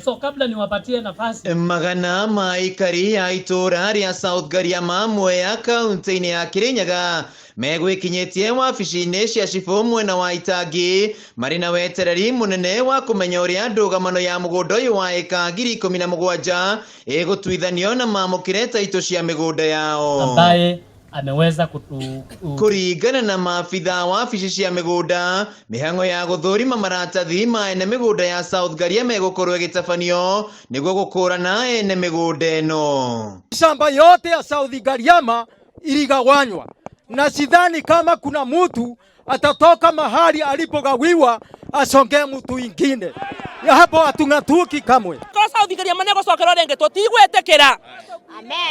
So kabla niwapatie nafasi. Magana ma aikari a itũũra rĩa South Ngariama, Mwea, kaunti-inĩ ya Kirinyaga megwĩkinyĩtie wabici-inĩ cia cibũ mwena wa Itangi marĩ na wetereri mũnene wa kũmenya ũrĩa ndũgamano ya mũgũnda ũyũ wa ĩka 17,000 ĩgũtuithanio na mamũkĩre taitũ cia mĩgũnda yao. Ambaye ameweza kutu. Kũringana na maabitha wabici cia mĩgũnda, mĩhang'o ya gũthũrima maratathi ma ene mĩgũnda ya South Ngariama ĩgũkorwo ĩgĩtabanio nĩguo gũkũrana ene mĩgũnda ĩno. Shamba yote ya South Ngariama iligawanywa, na sidhani kama kuna mtu atatoka mahali alipogawiwa asongee mtu ingine. Ya hapo hatung'atuki kamwe. Korwo South Ngariama nĩ gũcokerwo rĩngĩ, tũtigwĩtĩkĩra,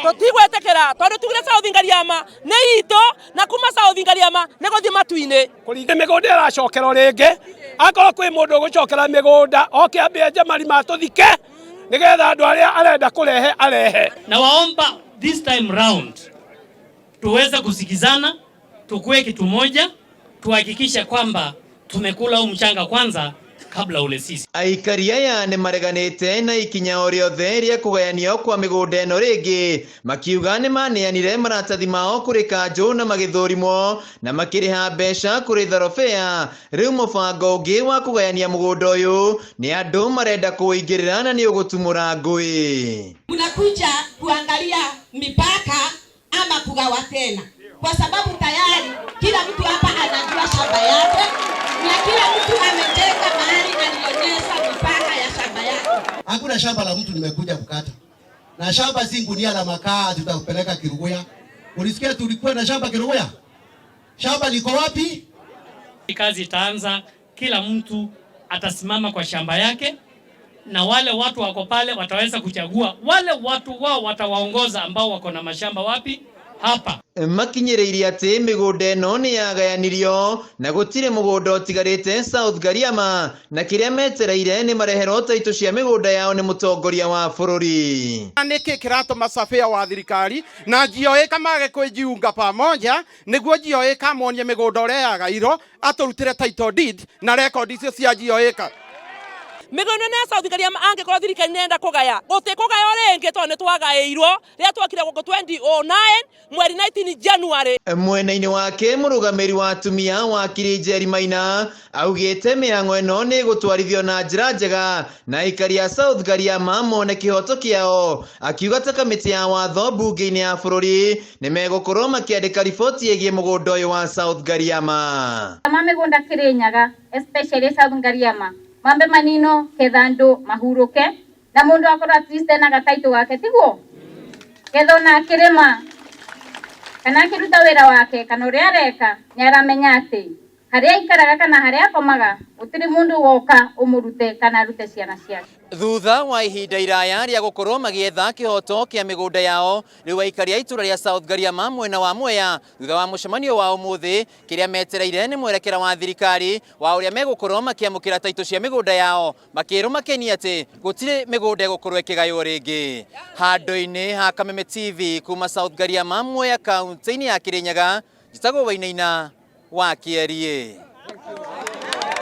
tũtigwĩtĩkĩra, tondũ tugire South Ngariama nĩ itũ, na kuma South Ngariama nĩ gũthiĩ matu-inĩ. Kũringa mĩgũnda ĩracokerwo rĩngĩ, akorwo kwĩ mũndũ ũgũcokera mĩgũnda oke ambie enje marima atũthike, nĩgetha andũ arĩa arenda kũrehe arehe. Na waomba this time round tuweze kusikizana, tukue kitu moja, tuhakikishe kwamba tumekula huu mchanga kwanza kabla ule sisi. Aikari aya nĩ mareganĩte na ikinya o rĩothe rĩa kũgayanio kwa mĩgũnda ĩno rĩngĩ, makiuga nĩ maneanire maratathi mao kũrĩ kanjũ na magĩthũrimwo na makĩrĩha mbeca kũrĩ thorobea. Rĩu mũbango ũngĩ wa kũgayania mũgũnda ũyũ nĩ andũ marenda kũũingĩrĩra na nĩ ũgũtumũra ngũĩ. Mnakuja kuangalia mipaka ama kugawa tena, kwa sababu tayari kila mtu hapa anajua shamba yake na kila mtu amejenga mahali alionyesha mipaka ya shamba yake. Hakuna shamba la mtu nimekuja kukata, na shamba si gunia la makaa tutakupeleka Kiruguya. Ulisikia tulikuwa na shamba Kiruguya? Shamba liko wapi? Kazi itaanza, kila mtu atasimama kwa shamba yake, na wale watu wako pale wataweza kuchagua wale watu wao watawaongoza ambao wako na mashamba wapi hapa. Makinyĩrĩirie atĩ mĩgũnda ĩno nĩ yagayanirio na gũtirĩ mũgũnda ũtigarĩte South Ngariama, na kĩrĩa metereire nĩ mareherwo taitũ cia mĩgũnda yao nĩ mũtongoria wa bũrũri. Nĩkĩ kĩratũma surveyor wa thirikari na GOA mage kwĩjiunga pamoja nĩguo GOA kamonie mĩgũnda ũrĩa yagairwo, atũrutĩre title deed na record icio cia GOA? Mĩgũnda ĩno ya South Ngariama, angĩkorwo thirikari nĩ kũgaya, gũtikũgaywo rĩngĩ, tondũ nĩ twagaĩirwo rĩrĩa twokire gũkũ 2009 mweri 19 January. Mwena-inĩ wake, mũrũgamĩri wa atumia wakiri Njeri Maina augĩte mĩhang'o ĩno nĩ ĩgũtwarithio na njĩra njega na aikari a South Ngariama mone kĩhoto kĩao, akiuga ta kamĩtĩ ya watho mbunge-inĩ ya bũrũri nĩ megũkorwo makĩandĩka riboti ĩgiĩ mũgũnda ũyũ wa South Ngariama. Ma mĩgũnda Kirinyaga, especially South Ngariama, mambe manino ketha andũ mahuruke na mũndũ akorwo at least ena gataitũ gake, tiguo ketha ona akĩrĩma kana akĩruta wĩra wake kana ũrĩa areka, nĩ aramenya atĩ harĩa aikaraga kana harĩa akomaga gũtirĩ mũndũ woka ũmũrute kana arute ciana ciake. Thutha wa ihinda iraya rĩa gũkorwo magĩetha kĩhoto kĩa mĩgũnda yao, rĩu aikari a itũra rĩa South Ngariama mwena wa Mwea, thutha wa mũcemanio wa ũmũthĩ, kĩrĩa metereire nĩ mwerekera wa thirikari wa ũrĩa megũkorwo makĩamũkĩra taitũ cia mĩgũnda yao, makĩrwo makeni atĩ gũtirĩ mĩgũnda ĩgũkorwo ĩkĩgaywo rĩngĩ. Handũ-inĩ ha Kameme TV kuma South Ngariama, Mwea, kaunti-inĩ ya Kirinyaga, njĩtagwo Wainaina wa Kĩeriĩ.